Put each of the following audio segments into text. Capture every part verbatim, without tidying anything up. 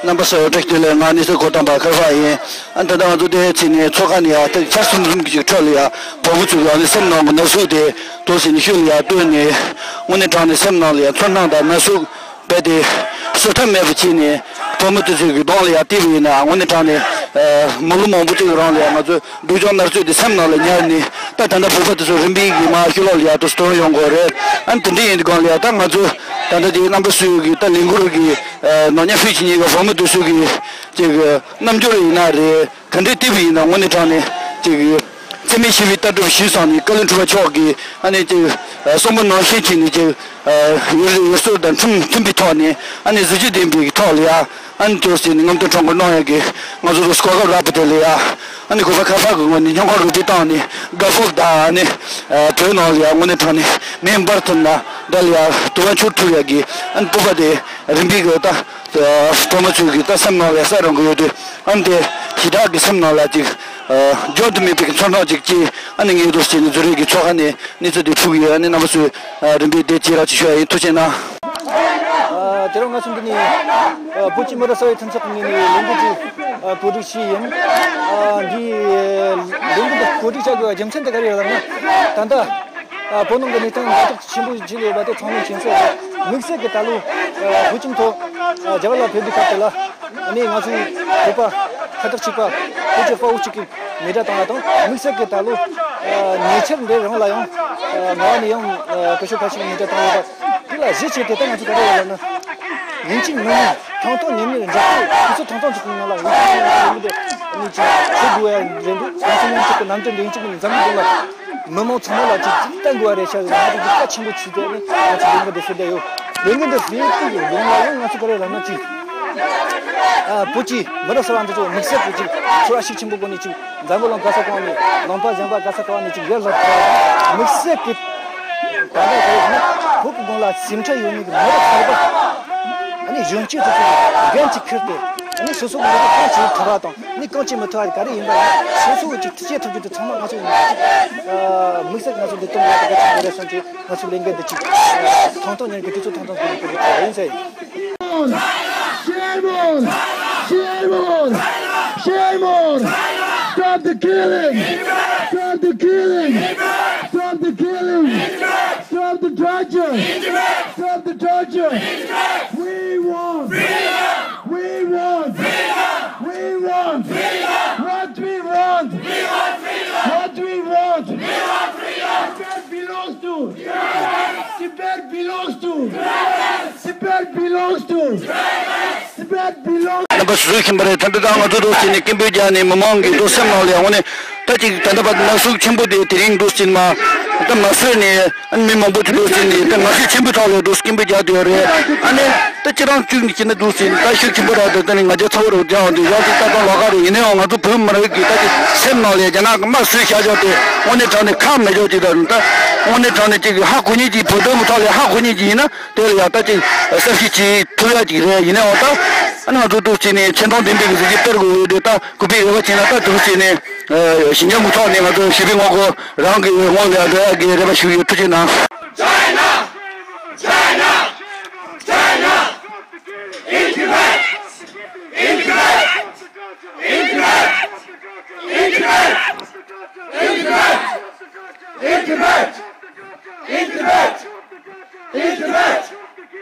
རྣམ་པ་ཚོ་བཀྲ་ཤིས་བདེ་ལེགས། ང་ནི་ཚོ་གོ་དམ་པ་ཁ་ཧྥ་ཡིན། ཨ་ད་ལྟ་ང་ཚོ་དེ་ཚེ་ནས་ཚོགས་ཁང་ནས་ཡ་ཐེག་ཆར་སུམ་སུམ་གྱི་ཁྲོད་ལ་ཡ་བུ་མོ་ཚོ་གི་ཨ་ནི་སེམས་ནང་གི་ན་ཟུག་དེ་དོ་ཟིན་ཤུལ་ལ་ཡ་སྟོན་ནས་དངོས་གནས་དྲང་ནས་སེམས་ནང་ལ་ཡ་ཚོར་སྣང་དང་ན་ཟུག་རྦད་དེ་གསོ་ཐབས་མེད་པ་བྱས་ནས་བུ་མོ་དེ་ཚོའི་གི་གདོང་ལ་ཡ་བལྟས་པ་ཡིན་ན་དངོས་གནས་དྲང་ནས་མི་ལོ་མང་པོ་ཅིག་རིང་ལ་ཡ་ང་ཚོ་སྡུག་སྦྱོང་མནར་གཅོད་དེ་སེམས་ནང་ལ་ཉར་ནས་ད་ད་ལྟ་བོད་པ་དེ་ཚོ་རིམ་པས་གི་མར་ཕྱི་ལོགས་ལ་ཡ་དུ་སྟོན་ཡོང་དགོས་རེད། ཨ་ནི་དེ་འདྲ་ཡིན་དུས་སྒང་ལ་ཡ་ད་ང་ཚོ་ད་ལྟ་དེ་རྣམ་པ་ཚོའི་གི་ད་ལས་འགུལ་གི་ནོར་ཉ་ཕུད་ཅིག་ཉིད་ཀྱི་བུ་མོ་དེ་ཚོའི་གི་ཅིག་རྣམ་འགྱུར་ཡིན་ན་རེད། ག་འདྲས་བལྟས་པ་ཡིན་ན་དངོས་གནས་དྲང་ནས་ཅིག་འཚེ་མེད་ཞི་བའི་ལྟ་གྲུབ་གཞིར་བཟུང་ནས་བཀའ་བློན་ཁྲི་པ་མཆོག་གིས་ཨ་ནི་ཅིག་གསུངས་པ་ནང་བཞིན་བྱས་ནས་ཅིག་ཡུལ་ཡུལ་སྲོལ་དང་མཐུན་མཐུན་པའི་ཐོག་ནས་ཨ་ནི་གཟི་བརྗིད་ལྡན་པའི་ཐོག་ལ་ཡ་ཨ་ནི་ཅིག་ཟེར་ནས་རྔམ་སྟོན་ཁྲོམ་སྐོར་གནང་ཡག་གི་ང་ཚོ་ཚོ་གོ་སྐབས་རག་པ་དེ་ལ་ཡ་ཨ་ནི་གོ་པ་ཁ་པར་གི་ངོས་ནས་སྙིང་ཁོང་རུས་པའི་གཏིང་ནས་དགའ་སྤོབས་དང་ཨ་ནི་བོད་ནང་ལ་ཡ་དངོས་གནས་དྲང་ནས་མེ་འབར་ཐུབ་ན་འདྲ་ལ་ཡ་དུ་བ་འཕྱུར་ཐུབ་ཡག་གི་ཨ་ནི་སྤོབས་པ་དེ་རིམ་པས་གི་ད། བུ་མོ་ཚོས་ཀྱི་ད་སེམས་ནང་ལ་ས་རང་གི་ཡོད་དུས་ཨ་ནི་དེ་ཞེ་དྲག་གི་སེམས་ནང་ལ་ཅིག་འཇོག་ཏུ་མེད་པའི་ཚོར་སྣང་ཅིག་སྐྱེས། ཨ་ནི་ངས་འདུག་བྱས་ནས་འཛུལ་རེས་ཀྱི་ཚོགས་ཁང་ནས་གནས་ཚུལ་དེ་ཐུག་ཡོད། ཨ་ནི་རྣམ་པ་ཚོས་རིམ་པས་དེ་བྱེད་རོགས་ཅིག་ཞུ་ཡ་ཡིན། ཐུགས་རྗེ་གནང་། དེ་རིང་ང་ཚོ་འདི་ནས་བོད་ཀྱི་མི་རབས་གསར་བའི་མཐུན་ཚོགས་ཀྱི་ངོས་ནས་ལས་འགུལ་ཅིག་གོ་སྒྲིག་བྱས་ཡིན། འདིའི་ལས་འགུལ་འདི་གོ་སྒྲིག་བྱ་དགོས་པའི་རྒྱུ་མཚན་དེ་ག་རེ་རེད་ལབ་ན། ད་ལྟ། ཨ་བོད་ནང་གི་གནས་སྟངས་ཛ་དྲག་ཆེན་པོ་ཞིག་ལས་པ་དེ་ཚང་མས་མཁྱེན་གསལ་རེད། དམིགས་བསལ་གྱི་ད་ལོ་ཨ་བོད་ཁྱིམ་ཐོག་ཨ་རྒྱ་གར་ལ་ཕེབས་པའི་སྐབས་དེ་ལ་ཨ་ནི་ང་ཚོའི་བོད་པ་ཁ་བྲལ་གཅིག་པ་བོད་ཀྱི་དཔའ་བོ་གཅིག་གི་མེ་སྲེག་བཏང་བ་དང་། དམིགས་བསལ་གྱི་ད་ལོ་ཨ་ཉེ་ཆར་འདི་རང་ལ་ཡང་ཨ་ང་ནས་ཡང་ཨ་སྐུ་ཞབས་ཁ་ཤས་ཀྱི་མེ་སྲེག་བཏང་ཡོད་པ་དེ་ལ་གཞི་བྱས་ཏེ་ད་ང་ཚོ་ག་རེ་ཡོད་ལབ་ན། ཡིན་གཅིག་མིན་གཉིས་ཐང་ཐང་ཉེ་ཉེ་འཇོག་དུས་དུས་ཚོད་ཐང་ཐང་ཅིག་གི་ནང་ལ་ཡིན་གཅིག་མིན་གཉིས་ལས་འགུལ་དེ་ཨ་ནི་ཅིག་བྱེད་དགོས་ཡ་རེད་འདུག་ང་ཚོ་མཉམ་གཅིག་གི་རྣམ་འགྲེལ་འདི་ཡིན་གཅིག་མིན་གཉིས་འཛམ་བུ་གླིང་ལ། མི་མང་ཚང་མ་ལ་ཅིག་ཅིག་བསྟན་དགོས་པ་རེད་ཤག་ང་ཚོ་འདི་གལ་ཆེན་པོ་བྱས་ཏེ་ནི་ང་ཚོ་ལས་འགུལ་འདི་སྤེལ་བསྡད་ཡོད། ལས་འགུལ་འདི་སྤེལ་དུས་ཀྱི་ཡོང་ལ་ཡང་ང་ཚོ་ག་རེ་ལབ་ན་ཅིག་ཨ་བོད་ཀྱི་མི་རབས་གསར་བ་འདི་ཚོ་དམིགས་བསལ་གྱི་ཅིག་ཚོར་བ་ཤུགས་ཆེན་པོ་སྒོ་ནས་ཅིག་འཛམ་བུ་གླིང་ག་ས་གང་ནས་ནང་པ་གཞན་པ་ག་ས་གང་ནས་ཅིག་ཡར་ལངས་ཐུབ་པ་དམིགས་བསལ་གྱི་ད་ལྟ་ག་རེ་ལབ་ན་བོད་ཀྱི་དོན་ལ་སེམས་ཁྲལ་ཡོད་མཁན་གྱི་མི་རབས་གསར་པ་ཨ་ནི་གཞོན་སྐྱེས་ཚོ་ཚོ་འགན་ཅིག་འཁུར་ཏེ་ཨ་ནི་སོ་སོ་གི་ལས་ཀ་གང་བྱེད་ཐུབ་པ་དང་། ནི་གང་བྱེད་མི་ཐུབ་པ་ག་རེ་ཡིན་པ་ཡིན་སོ་སོ་གི་ཅིག་ཐུགས་བསྐྱེད་ཐུབ་རྒྱུ་དེ་ཚང་མ་ང་ཚོ་ཡིན། ཨ་དམིགས་བསལ་ང་ཚོ་འདི་གཏོང་དགོས་པ་དེ་ག་ཅིག་ཡོད་རེད་བསམ་གྱི། ང་ཚོ་ལས་འགན་འདི་ཅིག་ཨ་ཐང་ཐང་ཉན་གི་དུས་ཚོད་ཐང་ཐང་དགོས་ཀྱི་ཡིན་ཟེར། Shame on! Shame on! Shame on! Stop the killing! Stop the killing! Stop the killing! Stop the torture! Stop the torture! We want! We want! We want! What we want! We want! What we want! We want freedom! Tibet belongs to! Tibet belongs to! Tibet belongs to! Tibet belongs རྣམ་པ་སུ་ཁྱིམ་པ་རེད། ད་ལྟ་ང་ཚོ་འདུག་ཟེར་ནས་སྐད་འབོད་རྒྱག་ནས་མི་མང་གི་འདུག་སེམས་ནང་ལ་ཡང་ནས་ད་ཅིག་ད་ལྟ་བར་ན་ཟུག་ཆེན་པོ་དེ་དེ་རིང་འདུག་ཟེར་མ་ད་མ་བཟོད་ནས། ཨ་ནི་མི་མང་པོ་ཅིག་འདུག་ཟེར་ནས་ད་ང་ཤུགས་ཆེན་པོའི་ཐོག་ལ་འདུག་སྐད་འབོད་རྒྱག་བསྡད་ཡོད་རེད། ཨ་ནི་ད་ཁྱེད་རང་བཅུག་ནས་ཁྱེད་ནི་འདུག་ཟེར་ནས་ད་ཤུགས་ཆེན་པོ་རག་འདུག་ད་ནི་ང་རྒྱལ་ཚ་བོ་རུ་རྒྱག་འདུག་ཡང་ཅིག་ད་གང་ལོག་ག་རེད། ཡིན་ན་ཡང་ང་ཚོ་བོད་མི་རིགས་ཀྱི་ད་ཅིག་སེམས་ནང་ལ་རྒྱ་ནག་གི་དམར་གསོད་བྱ་ཕྱོགས་དེ་དངོས་གནས་དྲང་ནས་ཁག་མེད་ཕྱོགས་ཅིག་ད་ད་དངོས་གནས་དྲང་ནས་ཅིག་ཧ་གོ་མཁན་ཅིག་བོད་དོན་གི་ཐོག་ལ་ཧ་གོ་མཁན་ཅིག་ཡིན་ན་དེ་ལ་ཡང་ད་ཅིག་བསམ་ཤེས་བྱེད་ཐུབ་ཡ་ཅིག་རེད། ཡིན་ན་ཡང་ད་ཨ་ནི་ང་ཚོ་འདུག་ཟེར་ནས་ཆེ་མཐོང་ལྡན་པའི་གཟི་བརྗིད་སྟེར་དགོས་ཡོད་དེ་ད་གུས་པས་རེ་བ་བྱས་ན་ད་འདུག་ཟེར་ནས་ཞི་འཇམ་གི་ཐོག་ནས་ང་ཚོ་ཞི་བའི་ངོ་རྒོལ་རང་གི་ངོས་ལ་འགྲོ་ཡ་གི་རེ་བ་ཞུ་ཡོད། ཐུགས་རྗེ་གནང་། China! China! China! In Tibet! In Tibet! In Tibet! In Tibet! In Tibet! In Tibet! In Tibet! In Tibet!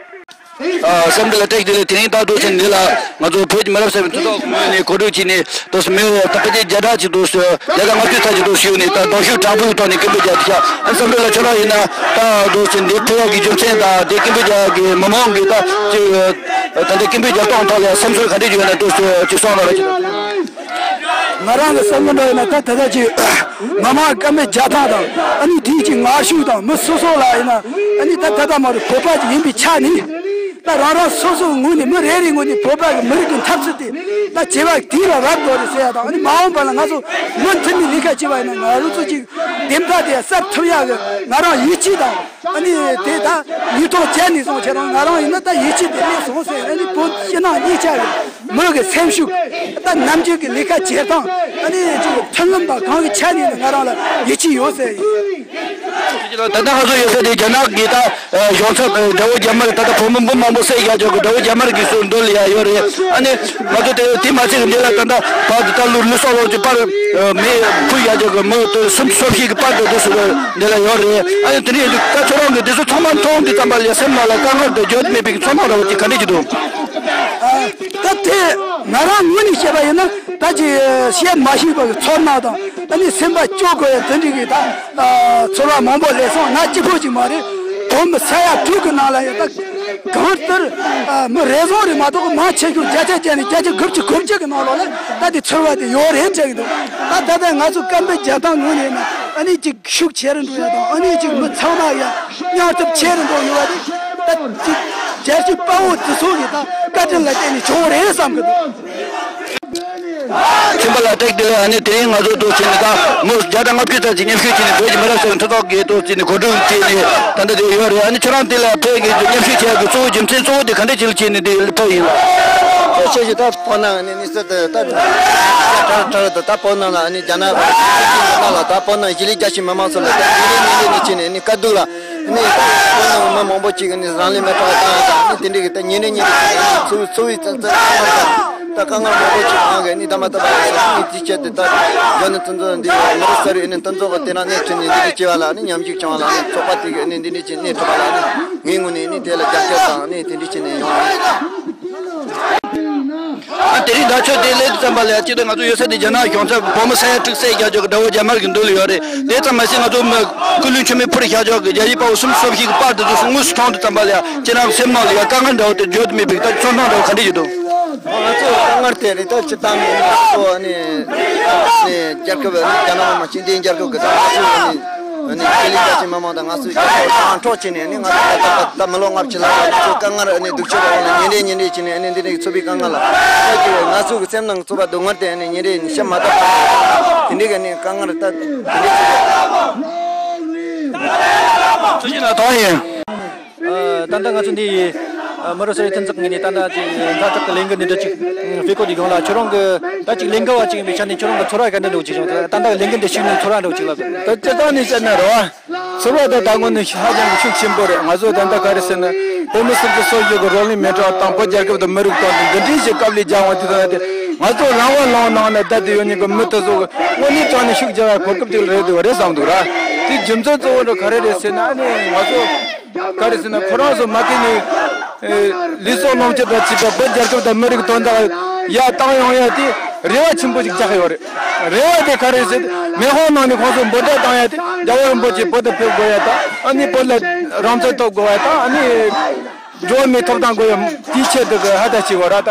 ཨ་བསམ་འདི་ལ་ཏེག་འདི་ལ་དེ་རིང་ད་འདུག་ཟེར་འདི་ལ་ང་ཚོ་བོད་ཀྱི་མི་རབས་གསར་པའི་མཐུན་ཚོགས་ངོས་ནས་གོ་སྒྲིག་བྱས་ནས་འདུག་སེ་མི་ད་ཕལ་ཆེར་བརྒྱ་ཕྲག་ཅིག་འདུག་སེ་བརྒྱ་དང་ལྔ་བཅུ་ཙམ་ཅིག་འདུག་སེ་ཡོད་ནས་ད་གདུང་ཤུགས་དྲག་པོའི་ཐོག་ནས་སྐད་འབོད་རྒྱག་ཐུབ་ཤག་ཨ་བསམ་འདི་ལ་ཁྱོད་རང་ཡིན་ན་ད་འདུག་སེ་འདི་ཕེབས་ཡག་གི་རྒྱུ་མཚན་དང་དེ་སྐད་འབོད་རྒྱག་ཡག་གི་མི་མང་གི་ད་ཅིག་ད་ལྟ་སྐད་འབོད་རྒྱག་སྟངས་ཐོག་ལ་སེམས་ཚོར་ག་འདྲ་ཅིག་ཡོད་ན་འདུག་སེ་ཅིག་གསུང་རོགས་གྱིས། ང་རང་གི་བསམ་བློ་འདྲ་ཡིན་ན་ད་ད་ལྟ་ཅིག་མི་མང་སྐད་འབོད་རྒྱག་སྟངས་དང་ཨ་ནི་དེའི་ཅིག་ངར་ཤུགས་དང་མི་སོ་སོ་ལ་ཡིན་ན་ཨ་ནི་ད་ད་ལྟ་མ་རེད། བོད་པ་ཅིག་ཡིན་པའི་ཆ་ནས་ད་རང་རང་སོ་སོའི་ངོས་ནས་མི་རེ་རེའི་ངོས་ནས་བོད་པ་གི་མི་རིགས་ཀྱི་འཐབ་རྩོད་དེ་ད་བྱེད་པ་དེ་ལ་རག་དགོས་རེད་ཟེར་ཡ་དང་ཨ་ནི་མ་འོངས་པ་ལ་ང་ཚོ་མུ་མཐུད་ནས་ལས་ཀ་བྱེད་པ་ཡིན་ན་ང་རང་ཚོ་ཅིག་འདེམས་ཐག་དེ་གསར་ཐུབ་ཡག་གི་ང་རང་ཡིད་ཆེས་དང་། ཨ་ནི་དེ་ད་ཉིས་སྟོང་བརྒྱད་ནས་བཟུང་ཁྱེད་རང་ང་རང་ཡིན་ན་ད་ཡིད་ཆེས་དེ་སླེབས་སོང་ཟེར། ཨ་ནི་བོད་ཕྱི་ནང་གཉིས་ཆ་གི་མི་གི་སེམས་ཤུགས་ད་ནམ་རྒྱུན་གི་ལས་ཀ་བྱེད་སྟངས་ཨ་ནི་ཅིག་མཐུན་ལམ་དང་གང་གི་ཆ་ནས་ང་རང་ལ་ཡིད་ཆེས་ཡོད་ཟེར་ཡིན། ད་ལྟ་ང་ཚོ་ཡོད་ས་དེ་རྒྱ་ནག་གི་ད་གཞུང་ཚབ་དགྲ་བོ་རྒྱ་དམར། ད་ལྟ་བོད་མི་འབུམ་མང་པོ་བསད་བཞག་ཆོག་གི་དགྲ་བོ་རྒྱ་དམར་གྱི་སྲོལ་འདོད་ལ་ཡ་ཡོད་རེད། ཨ་ནི་ང་ཚོ་དེ་དེ་མ་ཚད་གི་འདི་ལ་ད་ལྟ་བར་དུ་ད་ལོ་ལུས་སྲོག་ལོངས་ཀྱི་པར་མེ་ཕུལ་བཞག་ཆོག་གི་མི་དེ་སུམ་ཅུ་སོ་བཞི་གི་པར་དེ་དུ་སུ་འདི་ལ་ཡོད་རེད། ཨ་ནི་དེ་ནས་ད་ཁྱོད་རང་གི་དེ་ཚོ་ཚང་མ་མཐོང་དུས་ཙམ་པ་ལ་སེམས་ནང་ལ་དཀའ་ངལ་དང་འགྱོད་མེད་པའི་ཚོར་སྣང་འདྲ་བོ་ཅིག་ག་འདྲ་ཅིག་འདུག་ད་དེ་ང་རང་ངོས་ནས་བཤད་པ་ཡིན་ན་ད་ཅིག་བཤད་མ་ཤེས་པ་གི་ཚོར་སྣང་དང་ཨ་ནི་སེམས་པ་སྐྱོ་དགོས་ཡ་དེ་འདྲ་གི་ད། ཚོར་བ་མང་པོ་སླེབས་སོང་། ང་གཅིག་པོ་ཅིག་མ་རེད། བོད་མི་ས་ཡ་དྲུག་གི་ནང་ལ་ཡང་ད་གང་ལྟར་མི་རེ་ཟུང་རེད་མ་གཏོགས་མང་ཆེ་ཤོས་བརྒྱ་ཆ་བརྒྱ་ནས་བརྒྱ་ཆ་དགུ་བཅུ་གོ་གཅིག་གི་ནང་ལོགས་ལ་ད་དེ་ཚོར་བ་དེ་ཡོད་རེད་བྱེད་ཀྱི་འདུག་ད་ད་ལྟ་ང་ཚོ་བཀའ་འབེབས་རྒྱག་སྟངས་ངོས་ནས་ན་ཨ་ནི་ཅིག་ཤུགས་ཆེ་རུ་འགྲོ་ཡ་དང་ཨ་ནི་ཅིག་མི་ཚང་མ་ཡ་མཉམ་སྟོབས་ཆེ་རུ་འགྲོ་ཡོད་པ་དེ་ད་ཅིག་རྒྱལ་སྤྱིའི་དཔའ་བོ་དེ་ཚོ་གི་ད་བཀའ་དྲིན་ལ་བརྟེན་ནས་བྱུང་བ་རེད་བསམ་གྱི་འདུག་ཁྱིམ་པ་ལ་སྟེགས་དེ་ལ་ཨ་ནི་དེ་རིང་ང་ཚོ་ཐུག་ཕྱིན་ནས་ད་མི་བརྒྱ་དང་ལྔ་བཅུ་ཙམ་ཅིག་མཉམ་ཞུགས་བྱས་ནས་བོད་ཀྱི་མི་རབས་གསར་པའི་མཐུན་ཚོགས་ཀྱི་ཐོག་བྱས་ནས་གོ་སྒྲིག་བྱས་ནས་ད་ལྟ་དེ་ཡོད་རེད། ཨ་ནི་ཁྱེད་རང་དེ་ལ་ཕེབས་ཀྱི་མཉམ་ཞུགས་བྱེད་ཡག་གི་གཙོ་བོ་རྒྱུ་མཚན་གཙོ་བོ་དེ་ག་འདྲ་ཅིག་ལ་བྱས་ནས་དེ་ཕེབས་ཡིན་ལ། ཁྱེད་ཆེ་ཞིག་ད་ཕོ་ནང་ནས་ནི་སྲིད་དུ་ད་ཁྲ་ཁྲ་དུ་ད་ཕོ་ནང་ལ་ནི་རྒྱ་ནག་ནང་ལ་ད་ཕོ་ནང་གཞིས་ལུས་རྒྱ་ཆེ་མི་མང་ཚོ་ལ་ད་ཉིན་རེ་ཉིན་རེ་ནས་བྱས་ནས་ནི་དཀའ་སྡུག་ལ་ནི་ད་ཕོ་ནང་མི་མང་པོ་ཅིག་ནི་རང་ལུས་མེ་སྲེག་བཏང་ཡ་ད་ནི་དེ་འདྲ་གི་ད་ཉིན་རེ་ཉིན་རེ་བྱས་ནས་ནི་འཚོ་བའི་འཚོ་བའི་ད་དཀའ་ངལ་མང་པོ་ཅིག་ཡོང་གི་ནི་ད་མ་ཐུབ་པ་ཡོད་ས་ནི་དེའི་ཆེད་དུ་ད་རྒྱ་ནི་མཐུན་ཚོགས་འདི་མི་རབས་གསར་བའི་ནི་མཐུན་ཚོགས་ཀྱི་དེ་ནང་གནས་ཁྲིད་ནས་འདི་གི་སྐྱེ་བ་ལ་ནི་ཉམས་ཞིབ་བྱུང་བ་ལ་ནི་ཚོགས་པ་དེ་གི་ནི་འདི་འདྲ་ཅིག་གནས་ཐུབ་པ་ལ་ནི་ངའི་ངོས་ནས་ནི་དེ་ལ་རྒྱབ་སྐྱོར་དང་ནི་དེ་འདྲ་བྱས་ནས་ཡོང་བ་ཡིན། ཨ་དེ་རིང་ད་ཆོས་དེ་སླེབས་ཙམ་པ་ལ་ཅི་ད་ང་ཚོ་ཡོད་ས་དེ་རྒྱ་ནག་གཞུང་ཚབ་བོད་མི་ས་ཡ་དྲུག་བསད་བཞག་ཆོག་གི་དགྲ་བོ་རྒྱ་དམར་གྱི་མདུན་ལ་ཡོད་རེད། དེ་ཙམ་མ་ཟད་ང་ཚོ་མི་སྐུ་ལུས་མཆོད་མེ་ཕུལ་བཞག་ཆོག་གི་རྒྱ་ཡིག་དཔའ་བོ་སུམ་ཅུ་སོ་བཞི་གི་པར་དེ་ཚོ་དངོས་སུ་མཐོང་དུས་ཙམ་པ་ལ་ཁྱེད་རང་སེམས་ནང་ལ་ཡ་དཀའ་ངལ་འདྲ་བོ་དེ་འགྱོད་མེད་པའི་ད་ཚོར་སྣང་འདྲ་བོ་ག་འདྲ་ཡོད་འདུག་ང་ཚོ་དཀའ་ངལ་དེ་རེད། ད་སྤྱིར་བཏང་ནས་ང་ཚོ་ནི་ནི་རྒྱལ་ཁབ་ནི་རྒྱ་ནག་མི་དམངས་སྤྱི་མཐུན་རྒྱལ་ཁབ་ཀྱི་ད་ང་ཚོ་ནི་ནི་ཆེད་ལས་རྒྱ་ཆེ་མི་མང་དང་ང་ཚོ་རྒྱལ་ཁབ་དང་འཕྲོག་བྱས་ནས་ནི་ང་ཚོ་ད་ད་ད་མི་ལོ་ལྔ་བཅུ་ལྷག་ལ་ང་ཚོ་དཀའ་ངལ་ནི་སྡུག་ཅག་འོག་ལ་ཉིན་རེ་ཉིན་རེ་བྱས་ནས་ནི་འདི་ནི་ཚོར་བའི་དཀའ་ངལ་ལ་ད་ཀྱི་ང་ཚོ་གི་སེམས་ནང་ཚོར་བ་སྡུག་བསྔལ་དེ་ནི་ཉིན་རེ་ནི་བཤད་མ་ཐུབ་པ་དེ་འདྲའི་གི་ནི་དཀའ་ངལ་ད་དེ་འདྲའི་ཚོར་བ། ཐུགས་རྗེ་གནང་། ཐོག་ཡིན། ད་ལྟ་ང་ཚོ་འདི་ཡི་མི་རབས་གསར་བའི་མཐུན་ཚོགས་ངོས་ནས་ད་ལྟ་ཅིག་ཛ་དྲག་གི་ལས་འགུལ་འདི་འདྲ་ཅིག་སྤེལ་གོ་འདི་གང་ལ་ཁྱོད་རང་གི་ད་ཅིག་ལས་འགུལ་བ་ཅིག་ཡིན་པའི་ཆ་ནས་ཁྱོད་རང་གི་ཚོར་བ་ག་འདྲ་འདུག་ཅིག་བྱུང་ད་ལྟ་ལས་འགུལ་འདི་ཞུགས་ནས་ཚོར་བ་འདྲ་ཅིག་ལབ་ད་སྤྱིར་བཏང་ནས་བཤད་ན་རེད་བ། ཚོར་བ་དེ་ད་དངོས་གནས་ཧ་ཅང་གི་ཤུགས་ཆེན་པོ་རེད། ང་ཚོ་ད་ལྟ་ག་རེ་ཟེར་ན་བོད་མི་སུམ་ཅུ་སོ་བཞི་གི་རོ་ལངས་མེ་སྲེག་དང་བོད་རྒྱལ་ཁབ་དང་མི་རིགས་དོན་དུ་འདི་འདྲའི་ཞིག་དཀའ་ལས་རྒྱག་འོང་དུས་ད་ལྟ་ང་ཚོ་རང་དབང་ལུང་ནང་ནས་བསྡད་དེ་ཡོད་མཁན་གྱི་མི་དེ་ཚོ་གི་དངོས་གནས་དྲང་ནས་ཤུགས་རྒྱག་པའི་གོ་སྐབས་དེ་རེད་འདུག་རེད་བསམ་འདུག་ར། དེ་རྒྱུ་མཚན་གཙོ་བོ་འདྲ་ག་རེ་རེད་ཟེར་ན་ཨ་ནི་ང་ཚོ་ག་རེ་ཟེར་ན་ཁོ་རང་ཚོ་མ་གི་ནི་ལུས་སྲོག་ལོངས་སྤྱོད་དང་བཅས་པ་བོད་རྒྱལ་ཁབ་དང་མི་རིགས་དོན་དག་ཡར་བཏང་ཡོང་ཡ་དེ་རེ་བ་ཆེན་པོ་ཞིག་རྒྱག་གི་ཡོད་རེད། རེ་བ་དེ་ག་རེ་ཟེར་མི་དབང་ནང་ནས་ཁོང་ཚོ་འབོད་སྒྲ་བཏང་ཡ་དེ་རྒྱལ་བ་རིན་པོ་ཆེ་བོད་དུ་ཕེབས་དགོས་ཡ་དང་ཨ་ནི་བོད་ལ་རང་བཙན་ཐོབ་དགོས་ཡ་དང་ཨ་ནི། འགྲོ་བ་མིའི་ཐོབ་ཐང་དགོས་ཡ་དེའི་ཆེད་དུ་གི་ཧ་ད་ཅིག་བ་ར་ད།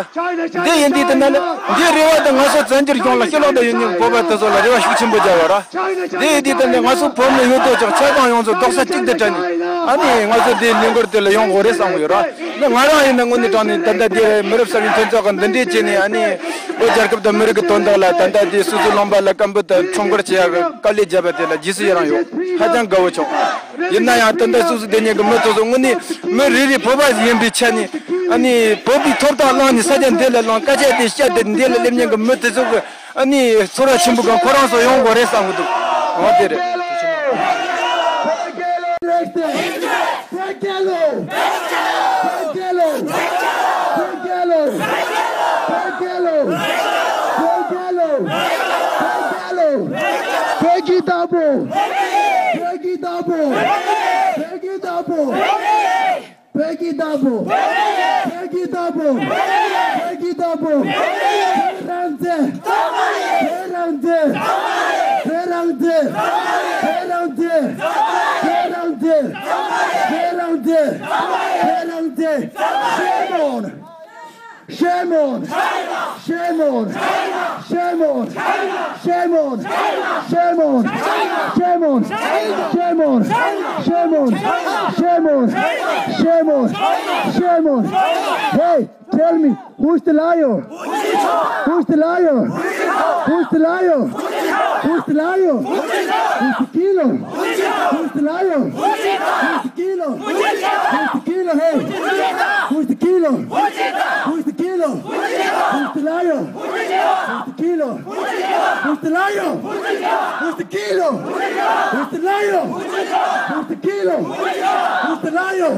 འདི་ཡིན་དུས་དེ་ན་ནི་འདིའི་རེ་བ་དང་ང་ཚོ་བཙན་བྱོལ་གཞུང་ལ་ཕྱི་ལོགས་ཏུ་ཡོད་མཁན་བོད་པ་དེ་ཚོ་ལ་རེ་བ་ཤུགས་ཆེན་པོ་རྒྱག་ཡོད་ར། འདི་ཡིན་དུས་དེ་ནི་ང་ཚོ་བོད་མི་ཡོད་དོ་ཅོག་ཆ་ཚང་ཡོངས་རྫོགས་རྡོག་རྩ་གཅིག་ཏུ་བསྒྲིལ་ནས་ཨ་ནི་ང་ཚོ་འདིའི་ལས་འགུལ་དེ་ལ་ཡོང་དགོས་རེད་བསམ་གི་ཡོད་ར། ནི་ང་རང་ཡིན་ན་དངོས་གནས་དྲང་ནས་ད་ལྟ་འདི་མི་རབས་གསར་བའི་མཐུན་ཚོགས་ཀྱི་འདི་འདྲས་བྱས་ནས་ཨ་ནི་བོད་རྒྱལ་ཁབ་དང་མི་རིགས་ཀྱི་དོན་དག་ལ་ད་ལྟ་འདི་སོ་སོའི་ལུང་པ་ལ་སྐད་འབོད་དང་ཁྲོམ་སྐོར་བྱེད་ཡག་གི་དཀའ་ལས་བརྒྱབ་པ་དེ་ལ་རྗེས་སུ་ཡི་རང་ཡོད། ཧ་ཅང་དགའ་བོ་བྱུང་། ཡིན་ན་ཡང་ད་ལྟ་སོ་སོ་དེ་ཉིད་ཀྱི་མི་དེ་ཚོ་དངོས་གནས་མི་རེ་རེ་བོད་པ་ཞིག་ཡིན་པའི་ཆ་ནས་ཨ་ནི་བོད་པའི་ཐོབ་ཐང་བླངས་ནས་ས་ཆ་འདི་ལ་ལངས་སྐད་ཆ་དེ་བཤད་དེ་འདི་ལ་སླེབས་མཁན་གྱི་མི་དེ་ཚོ་གི་ཨ་ནི་ཚོར་བ་ཆེན་པོ་གང་ཁོ་རང་ཚོ་ཡོང་དགོས་རེད་བསམ་གི་འདུག་འོ་དེ་རེད། བོད་ཀྱི་བདག་པོ། བོད་ཀྱི་བདག་པོ། བོད་ཀྱི་བདག་པོ། བོད་ཀྱི་བདག་པོ། བོད་ཀྱི་བདག་པོ། བོད་ཀྱི་བདག་པོ། བོད་ཀྱི་བདག་པོ། བོད་རང་བཙན། བོད་རང་བཙན། བོད་རང་བཙན། བོད་རང་བཙན། བོད་རང་བཙན། བོད་རང་བཙན། བོད་རང་བཙན། Shame on! Shame on! Shame on! Shame on! Shame on! Shame on! Shame on! Shame on! Shame on! Shame on! Shame on! Hey, tell me, who's the liar? Who's the liar? Who's the liar? Who's the liar? Who's the killer? Who's the liar? Who's the killer? Who's the killer? Hey, who's the killer? Who's the killer? Who's the liar? Who's the killer? Who's the liar? Who's the killer? Who's the liar? Who's the killer? Who's the liar?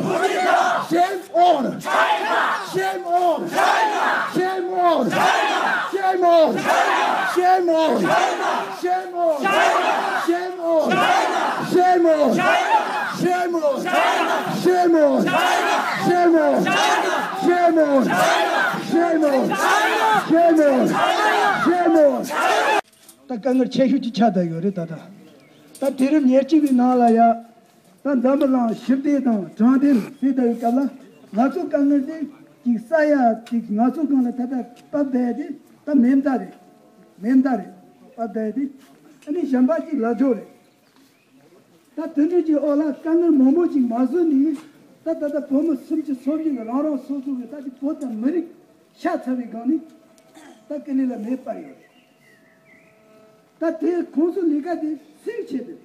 Shame on! Shame on! Shame on! Shame on! Shame on! Shame on! Shame on! Shame on! Shame on! Shame on! Shame on! Shame on! Shame on! Shame on! Shame on! Shame on! ད་དཀའ་ངལ་ཆེ་ཤོས་ཅིག་ཆགས་བསྡད་ཡོད་རེད་ད་ལྟ། ད་དུས་རབས་ཉེར་གཅིག་པའི་ནང་ལ་ཡ། ད་འཛམ་བུ་གླིང་ཞི་བདེ་དང་དྲང་བདེན་ཟེར་བསྡད་ཡོད་སྐབས་ལ། ང་ཚོ་དཀའ་ངལ་དེ་ཅིག་ས་ཡ་ཅིག་ང་ཚོ་སྒང་ལ་ད་ལྟ་བབས་བསྡད་དེ་ད་མེ་མདའ་རེད། མེ་མདའ་རེད། བབས་བསྡད་དེ་ཨ་ནི་གཞན་པ་ཅིག་ལ་འཇོག་རེད། ད་དེ་འདྲ་གྱི་འོག་ལ་དཀའ་ངལ་མང་པོ་ཅིག་མ་བཟོད་ནས་ད་ད་ལྟ་བོད་མི་སུམ་ཅུ་སོ་བཞི་གི་རང་རང་སོ་སོ་གི་ད་ཅིག་བོད་དང་མི་རིགས་ཤ་ཚ་བའི་སྒང་ནས་ད་ཀི་ལི་ལ་མེ་སྤར་ཡོད་རེད། ད་དེ་ཁོང་ཚོ་ལས་ཀ་དེ་སུའི་ཆེད་དུ།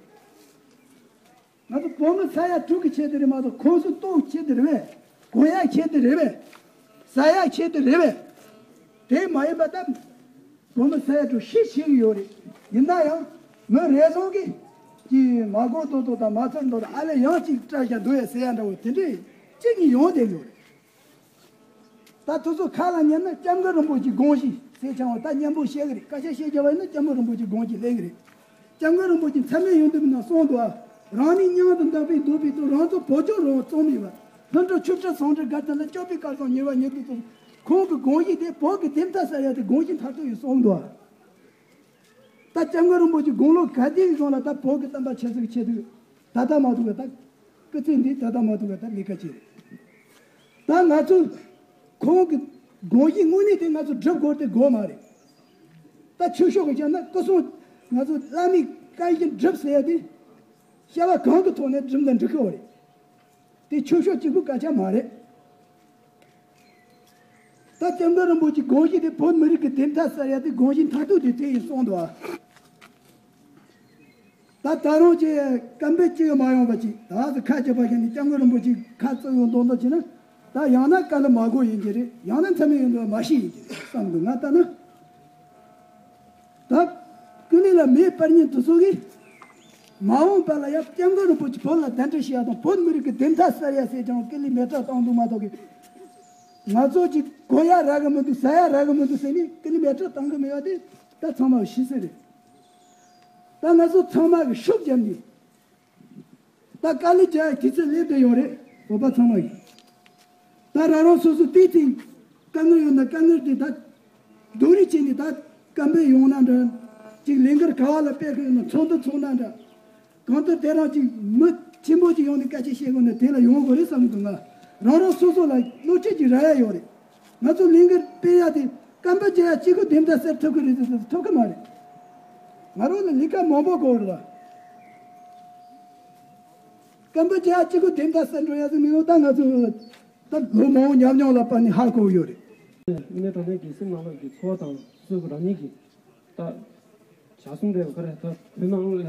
ང་ཚོ་བོད་མི་ས་ཡ་དྲུག་གི་ཆེད་དུ་རེད་མ་གཏོགས་ཁོང་ཚོ་ལྟོ་ཆེད་དུ་རེད་པས། གོན་ཡག་ཆེད་དུ་རེད་པས། ཟ་ཡག་ཆེད་དུ་རེད་པས། དེ་མ་ཡིན་པ་ད་བོད་མི་ས་ཡ་དྲུག་ཤི་ཤི་གི་ཡོད་རེད། ཡིན་ན་ཡང་མི་རེ་ཟུང་གིས་ཀྱི་མ་གོ་ཏོག་ཏོག་དང་མ་ཚར་མདོག་དང་ཨ་ལས་ཡང་ཅིག་སྐྲ་བཞར་འདུག་ཡ་ཟེར་ཡ་འདྲ་བོ་དེ་འདྲས་གཅིག་གཉིས་ཡོང་བསྡད་ཡོད་རེད། ད་དེ་ཚོ་ཁ་ལ་ཉན་ན་སྐྱབས་མགོན་རིན་པོ་ཆེའི་དགོངས་གཞི་ཟེར་ཆང་བ་ད་སྙན་པོ་བཤད་གི་རེད། སྐད་ཆ་བཤད་རྒྱུ་བ་ཡིན་ན་སྐྱབས་མགོན་རིན་པོ་ཆེའི་དགོངས་གཞི་ལེན་གི་རེད། སྐྱབས་མགོན་རིན་པོ་ཆེ་མཚན་མོའི་ཡོན་ཏན་ནང་གསུངས་འདུག་ཨ། རང་ནི་མྱང་དུ་འདོད་པས་འདོད་པའི་དོན། རང་ཚོ་བོད་ལྗོངས་རིན་པོ་ཆེ་བརྩོན་མེད་པ། ལྷུན་གྲུབ་ཆུ་བྲག་ཟུང་འབྲེལ་དགའ་ལྡན་ལ། སྐྱོབ་པའི་སྐལ་བཟང་ཉེ་བར་མྱུར་དུ་སྩོལ། ཁོང་གི་དགོངས་གཞི་དེ་བོད་ཀྱི་བདེན་མཐའ་གསལ་ཡ་དེ་དགོངས་གཞི་མཐར་ཐུག་ཡིན་གསུངས་འདུག་ཨ། ད་སྐྱབས་མགོན་རིན་པོ་ཆེ་དགུང་ལོ་ག་དུས་སོང་ལ་ད་བོད་ཀྱི་བསྟན་པ་ཆེ་ཚུགས་ཆེ་ཚུགས་ད་ལྟ་མ་ཐུག་ག་ད་སྐུ་ཚེ་འདི་ད་ལྟ་མ་ཐུག་ག་ད་ལས་ཀ་བྱེད། ད་ང་ཚོ་ཁོང་གི་དགོངས་གཞི་དངོས་གནས་དེ་ང་ཚོ་སྒྲུབ་དགོས་དེ་དགོས་མ་རེད། ད་ཆོས་ཕྱོགས་ཀྱི་ཆ་ན་སྐུ་སྲུང་ང་ཚོ་བླ་མའི་བཀའ་བཞིན་སྒྲུབ་ཟེར་ཡ་དེ་བྱ་བ་གང་གི་ཐོག་ནས་སྒྲུབ་ན་འགྲིག་གི་རེད། དེ་ཆོས་ཕྱོགས་གཅིག་པུ་སྐད་ཆ་མ་རེད། ད་སྐྱབས་མགོན་རིན་པོ་ཆེའི་དགོངས་གཞི་དེ་བོད་མི་རིགས་ཀྱི་བདེན་མཐའ་གསལ་ཡ་དེ་དགོངས་གཞི་མཐར་ཐུག་དེ་དེ་ཡིན་གསུངས་འདུག་ཨ། ད་ད་རུང་ཅིག་སྐད་འབོད་ཅིག་མ་ཡོང་བ་ཅིག་ད་ཟེར་ཁ་ཅིག་པ་ཞིག་ནས་སྐྱབས་མགོན་རིན་པོ་ཆེ་ཁ་བཙུགས་ཡོང་མདོག་མདོག་བྱས་ན་ད་ཡང་ན་བཀའ་སློབ་མ་གོ་ཡིན་གྱི་རེད། ཡང་ན་མཚན་མོ་ཡོང་མདོག་མ་ཤེས་ཡིན་གྱི་རེད་བསམ་འདུག་ང་ལྟ་ན། ད་ཀུ་ལི་ལ་མེ་སྤར་མཁན་དེ་ཚོ་གིས་མ་འོངས་པ་ལ་ཡང་སྐྱབས་མགོན་རིན་པོ་ཆེ་བོད་ལ་གདན་འདྲེན་བྱེད་ཡ་དང་བོད་མི་རིགས་ཀྱི་བདེན་མཐའ་གསལ་ཡ་ཟེར་ཀྱང་ཀུ་ལི་མེ་སྲེག་བཏང་འདུག་མ་གཏོགས་ཀི་ང་ཚོ་ཅིག་གོན་ཡ་རག་གི་མི་འདུག་ཟ་ཡ་རག་གི་མི་འདུག་ཟེར་ནས་ཀུ་ལི་མེ་སྲེག་བཏང་གི་མེད་པ་དེ་ད་ཚང་མ་ཤེས་གསལ་རེད། ད་ང་ཚོ་ཚང་མ་གིས་ཤུགས་བརྒྱབ་ནས། ད་དཀའ་ལས་རྒྱག་ཡ་དུས་ཚོད་སླེབས་བསྡད་ཡོད་རེད། བོད་པ་ཚང་མ་ཡིན། ད་རང་རང་སོ་སོ་ཏིག་ཏིག་དཀའ་ངལ་ཡོད་ན་དཀའ་ངལ་དེ་ད་སྡུག་རུས་བྱས་ནས་ད་སྐད་འབོད་ཡོང་ན་འདྲ། ཅིག་ལས་འགུལ་ག་བ་ལ་སྤེལ་དགོས་ན་ཚོགས་འདུ་ཚོགས་ན་འདྲ། གང་ལྟར་དེ་རང་ཅིག་མི་ཆེན་པོ་ཅིག་ཡོང་ནས་སྐད་ཆ་བཤད་དགོས་ན་དེ་ལ་ཡོང་དགོས་རེད་བསམ་གི་འདུག་ང་རང་རང་སོ་སོ་ལ་བློ་ཁྲིད་ཅིག་རག་ཡ་ཡོད་རེད། ང་ཚོ་ལས་འགུལ་སྤེལ་ཡ་དེ་སྐད་འབོད་བྱེད་ཡ་གཅིག་པུ་དེ་འདྲ་ཟེར་ཐུབ་ཀྱི་རེད་ཟེར་ཐུབ་ཀྱི་མ་རེད། ང་རང་ལ་ལས་ཀ་མང་པོ་དགོས་རེད་བ། སྐད་འབོད་བྱེད་ཡ་གཅིག་པུ་དེ་འདྲ་ཟེར་འགྲོ་ཡ་ཟིག་མི་འདུག་ད་ང་ཚོ་ད་ལོ་མང་པོ་ཉམས་མྱོང་ལ་དཔག་ནས་ཧ་གོ་ཡོད་རེད། དངོས་གནས་དྲང་གནས་ཀྱི་སེམས་ནང་ལ་གི་ཚོར་བ་དང་སོ་སོ་གི་རང་ཉིད་ཀྱི་ད་བྱ་གསུམ་རེད་བ་ག་རེ་ད་བོད་ནང་ལ་ཡ་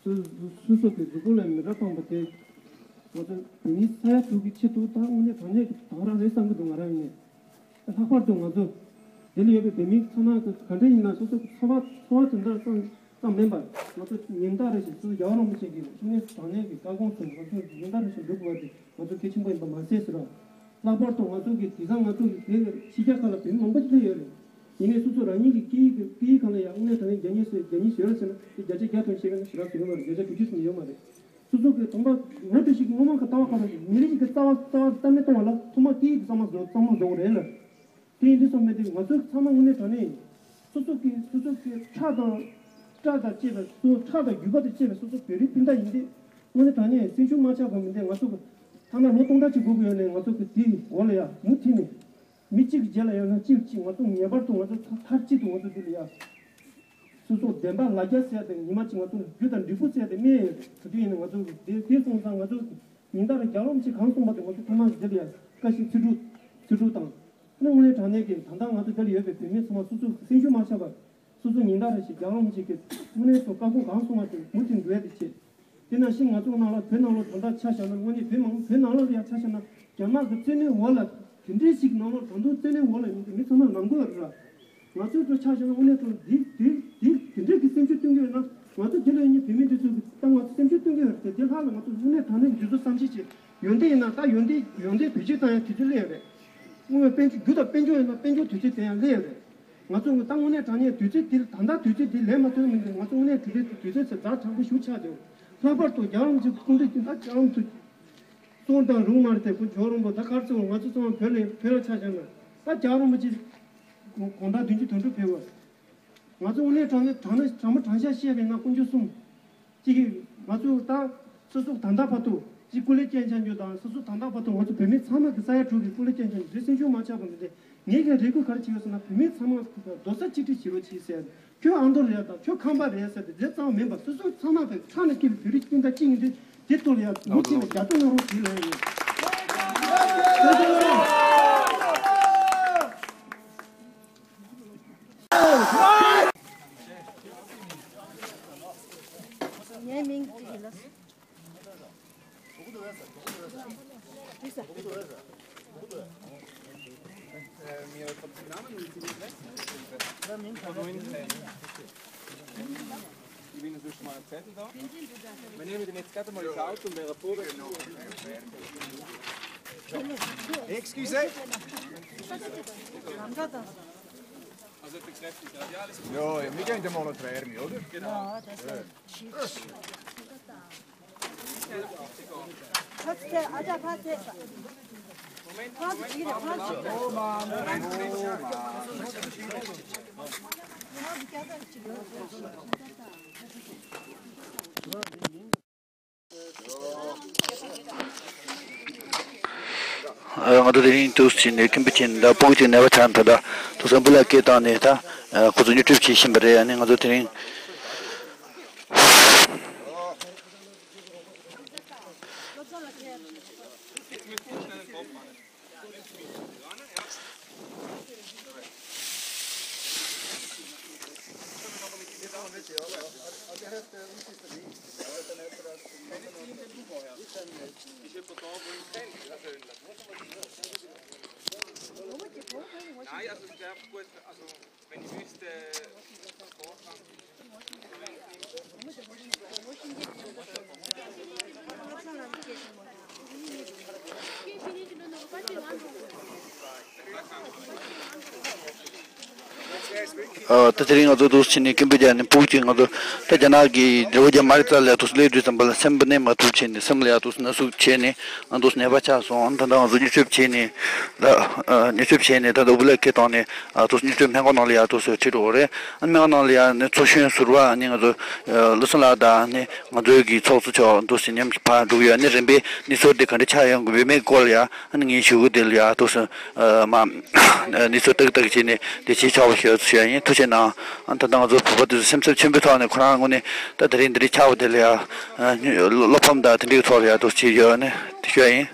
སོ་སོ་སོ་སོ་གི་གཟུགས་པོ་ལ་མེ་སྲེག་བཏང་པ་དེ་ང་ཚོ་བོད་མི་ས་ཡ་དྲུག་གི་ཆེད་དུ་ད་དངོས་གནས་དྲང་གནས་ཀྱི་དོན་རང་རེད་བསམ་གི་འདུག་ང་རང་ཡིན་ནས། ལྷག་པར་དུ་ང་ཚོ་འདི་ལ་ཡོད་པའི་བོད་མི་ཚང་མ་གི་ག་འདྲ་ཡིན་ན་སོ་སོ་གི་འཚོ་བ་འཚོ་བ་དོན་དག་ཙམ་ཙམ་མིན་པར་ང་ཚོ་ཉིན་ལྟར་རེ་བཞིན་སོ་སོ་རྒྱལ་བ་རིན་པོ་ཆེ་གི་དངོས་གནས་དྲང་གནས་ཀྱི་བཀའ་དགོངས་སུ་ང་ཚོ་ཉིན་ལྟར་རེ་བཞིན་འགྲུབ་དགོས་པ་དེ་ང་ཚོ་གལ་ཆེན་པོ་ཡིན་པ་མ་ཟད་ཟེར་རོ། ལྷག་པར་དུ་ང་ཚོ་གི་དེང་སང་ང་ཚོ་གི་དེ་ཕྱི་རྒྱལ་ཁག་ལ་བོད་མི་མང་པོ་ཅིག་སླེབས་ཡོད་རེད། ཡིན་ནའི་སོ་སོ་རང་ཉིད་ཀྱི་སྐད་ཡིག་གི་སྐད་ཡིག་སྒང་ལ་ཡང་དངོས་གནས་དྲང་གནས་རྒྱ་སྙན་ཟེར་རྒྱ་སྙན་ཞེ་དྲག་ཟེར་ན་དེ་བརྒྱ་ཆ་བརྒྱ་དང་ཞེ་དགུ་ཞེ་དྲུག་ཙམ་ཡོད་མ་རེད། སོ་སོ་གི་དང་པོ་ངོ་སྤྲོད་ཞིག་སྔོན་མ་གི་ལྟ་བ་ག་རེ་རེད། མི་རིགས་ཀྱི་རྩ་བ་རྩ་བ་རྩ་མེད་གཏོང་བ་ལ་ཐོག་མ་སྐད་ཡིག་གི་རྩ་མ་བཟོ་རྩ་མ་བཟོ་དགོས་རེད་ལ། དེ་ཡིན་དུས་ཙམ་མེད་དུས་ང་ཚོ་ཚང་མ་དངོས་གནས་དྲང་གནས་སོ་སོ་གི་སོ་སོ་གི་ཁྲག་དང་སྐྲ་དང་བཅས་པའི་སོ་སོ་ཁྲག་དང་རྒྱུད་པ་དང་བཅས་པའི་སོ་སོ་བོད་རིགས་སྤུན་ཟླ་ཡིན་དུས་དངོས་གནས་དྲང་གནས་སེམས་ཤུགས་མ་ཆག་པ་མིན་ཏེ་ང་ཚོ་གི་ཐ་ན་ལོ་སྟོང་ཕྲག་གཅིག་འགོར་གི་ཡོད་ནའི་ང་ཚོ་གི་དེའི་འོག་ལ་ཡ་མུ་མཐུད་ནས། མི་གཅིག་གི་རྗེས་ལ་ཡང་ན་གཅིག་གཅིག་ང་ཚོ་ངེས་པར་དུ་ང་ཚོ་མཐའ་མཐའ་གཅིག་ཏུ་ང་ཚོ་འདི་ལ་ཡ། སོ་སོ་བདེན་པ་ལ་རྒྱ་ཟེར་ཡ་དེ་ཉི་མ་གཅིག་ང་ཚོ་རྒྱུ་དང་འབྲས་བུ་ཟེར་ཡ་དེ་སྨྲས་ཡོད་རེད། དེ་དུས་ཡིན་ན་ང་ཚོ་དེ་དེ་སོང་ཙང་ང་ཚོ་ཉིན་ལྟར་རྒྱལ་བ་རིན་པོ་ཆེ་གང་གསུངས་པ་དེ་ང་ཚོ་ཐོག་མར་འདི་ལ་ཡ་བཀའ་བཞིན་ཚུལ་སྒྲུབ་ཚུལ་སྒྲུབ་དང་། དངོས་གནས་དྲང་གནས་ཀྱི་ད་ལྟ་ང་ཚོ་འདི་ལ་ཡོད་པའི་བོད་མི་ཚང་མ་སོ་སོ་སེམས་ཤུགས་མ་ཆག་པར་སོ་སོ་ཉིན་ལྟར་རེ་བཞིན་རྒྱལ་བ་རིན་པོ་ཆེ་གི་དངོས་གནས་སུ་བཀའ་དགོངས་གང་གསུངས་པ་དེ་མུ་མཐུད་འགྲོ་ཡ་དེ་བྱེད། དེ་ནང་བཞིན་ང་ཚོ་ནང་ལ་བོད་ནང་ལ་ད་ལྟ་ཆ་བཞག་ན་དངོས་གནས་བོད་མང་བོད་ནང་ལ་ཡང་ཆ་བཞག་ན་རྒྱ་ནག་གི་བཙན་གནོན་འོག་ལ་ དེ་འདྲའི་ཞིག་ནང་ལོགས་ད་དུང་བཙན་གནོན་འོག་ལ་ཡོད་མཁན་མི་ཚང་མ་ནང་ཁུལ་རེད་ར། ང་ཚོའི་འགྲོ་ཆ་བཞག་ན་དངོས་གནས་དྲང་འདི་འདི་འདི་དེ་འདྲའི་གི་སེམས་ཤུགས་སྟོན་གྱི་ཡོད་ན། ང་ཚོ་དེ་ལ་ཡིན་བོད་མི་འདི་ཚོ་གི་ད་ང་ཚོ་སེམས་ཤུགས་སྟོན་གྱི་ཡོད་རེད་དེ། དེ་ལྷག་ལ་ང་ཚོ་དངོས་གནས་དྲང་གནས་འདི་ཚོ་བསམ་གཞིག་བྱེད་ཡོན་ཏན་ཡིན་ན། ད་ཡོན་ཏན་ཡོན་ཏན་བེད་སྤྱོད་བཏང་ཡ་དུས་ཚོད་སླེབས་ཡོད་རེད། དངོས་གནས་དཔལ་འབྱོར་རྒྱུ་དང་དཔལ་འབྱོར་ཡིན་ན་དཔལ་འབྱོར་དུས་ཚོད་དེ་ཡང་སླེབས་ཡོད་རེད། ང་ཚོ་ད་དངོས་གནས་དྲང་གནས་དུས་ཚོད་འདི་ད་ལྟ་དུས་ཚོད་འདི་ལེན་མ་ཐུབ་མི་འདི་ང་ཚོ་དངོས་གནས་དུས་ཚོད་དུས་ཚོད་ཚེ་ཛ་དྲག་པོ་ཞིག་ཆགས་བསྡད་ཡོད། ལྷག་པར་དུ་རྒྱལ་བ་རིན་པོ་ཆེ་སྐུ་མདུན་གྱི་ད་རྒྱལ་བ་རིན་པོ་ཆེ་གསུང་དང་རུང་མ་རེད་དེ། སྐུ་ཇོ་རིན་པོ་ད་གར་སོང་། ང་ཚོ་ཚང་མ་བོད་ལ་བོད་ལ་ཆ་བཞག་ན་ད་རྒྱལ་བ་རིན་པོ་ཆེ་དགོང་དག་བདུན་ཅུ་དོན་དྲུག་ཕེབས་པ། ང་ཚོ་དངོས་གནས་དྲང་གནས་དྲང་གནས་དྲང་མོ་དྲང་བཞག་བཤད་པ་ཡིན་ན་དཀོན་མཆོག་གསུམ་གཅིག་གིས་ང་ཚོ་ད་སོ་སོ་ད་ལྟ་བར་དུ་གཅིག་སྐུ་ལས་བསྐྱོན་བྱ་རྒྱུ་དང་། སོ་སོ་ད་ལྟ་བར་དུ་ང་ཚོ་བོད་མི་ཚང་མ་གི་ས་ཡ་དྲུག་གི་སྐུ་ལས་བསྐྱོན་བྱ་རྒྱུ་དེ་སེམས་ཤུགས་མ་ཆག་པ་མི་འདི། ངས་ཀྱང་རེ་སྐུལ་ག་རེ་བྱེད་ཡོད་ཟེར་ན། བོད་མི་ཚང་མ་རྡོག་རྩ་གཅིག་སྒྲིལ་བྱེད་རོགས་གྱིས་ཟེར། ཁྱོད་ཨ་མདོ་རེད་ད། ཁྱོད་ཁམས་པ་རེད་ཟེར་ཏེ་དེ་ཙམ་མིན་པ། སོ་སོ་ཚང་མ་བས་ཁྲག་ནས་སྐྱེས་པའི་བོད་རིགས་སྤུན་ཟླ་གཅིག་ཡིན་དུས་དེ་ཐོག་ལ་ཡང་མུ་མཐུད་ནས་རྒྱབ་སྐྱོར་གནང་རོགས་ཞུ་ལབ་ཡིན། ངའི་མིང་གཅིག་ཡིན་ལ། Ich bin inzwischen mal am Zettel da. Wir nehmen den jetzt gerade mal ins Auto und wäre froh, wenn du. Excuse. Also bekräftigt, ja, ja, alles gut. Ja, ja, wir gehen dann mal an die Wärme, oder? Genau. Ja, das ist ང་ཚོ་དེ་རིང་འདུག་ཕྱིན་ནས་ཁྱིམ་པ་ཅིག་ད་སྤུ་གུ་ཅིག་ནད་པ་ཆགས། ད་ད་དུ་སམ་བུ་ལ་སྐད་བཏང་ནས་ད་ཁོ་ཚོ་མྱུར་སྐྱོབ་བྱེད་བཞིན་པ་རེད། ཨ་ནི་ང་ཚོ་དེ་རིང་Nein, also ich glaube, gut, also wenn ich wüsste, ཨ། ད་དེ་རིང་ང་ཚོ་འདུག་ཕྱིན་ནས་ཁྱིམ་པ་རྒྱག་ནས་སྤུ་གུ་ཅིག་ང་ཚོ་ད་རྒྱ་ནག་གི་ལེའུ་བརྒྱ་མ་རི་རྩ་ལ་འདུག་སླེབས་དུས་ཙམ་པ་ལ་སེམས་པ་གནས་མ་ཐུབ་བྱས་ནས། སེམས་ལ་ཡ་འདུག་ན་ཟུག་བྱས་ནས་ང་འདུག་ནད་པ་ཆགས་སོང་། ད་ལྟ་ང་ཚོ་མྱུར་སྐྱོབ་བྱས་ནས་ད་མྱུར་སྐྱོབ་བྱས་ནས་ད་ལྟ་སྦུ་ལ་ཁེ་བཏང་ནས་ཨ་འདུག་མྱུར་སྐྱོབ་སྨན་ཁང་ནང་ལ་ཡ་འདུག་སེ་ཁྲིད་འགྲོ་གི་རེད། ཨ་སྨན་ཁང་ནང་ལ་ཡ་ནས་ཚོགས་གཞོན་ཟུར་པ་ཨ་ནི་ང་ཚོ་ལུ་སུན་ལགས་དང་ནི་ང་ཚོའི་གི་ཚོགས་གཙོ་མཆོག་འདུག་སེ་མཉམ་ཞིག་ཕར་འགྲོ་གི་ཡོད། ཨ་ནི་རིམ་པས་གནས་ཚུལ་འདི་ག་འདྲ་ཆགས་ཡོང་གི་ཡོད་མེད་སྐོར་ལ་ཡ་ཨ་ནི་ངས་ཞུ་གི་དེ་ལ་ཡ་འདུག་སེ་མ་གནས་ཚུལ་ཏག་ཏག་བྱས་ནས་དེ་བྱེད་ཆོག་པ་ཞུ་ཞུ་ཡ་ཡིན། ཐུགས་རྗེ་གནང་། ཨ་ད་ལྟ་ང་ཚོ་བོད་པ་དེ་ཚོ་སེམས་འཚབ་ཆེན་པོའི་ཐོག་ནས་ཁོ་རང་ངོས་ནས་ད་དེ་རིང་འདི་རིགས་ཆགས་པ་དེ་ལ་ཡ་བློ་ཕམ་དང་དེ་འདྲའི་ཐོག་ལ་ཡ་འདུག་བྱེད་ཡོད་ནས་དེ་ཞུ་ཡ་ཡིན།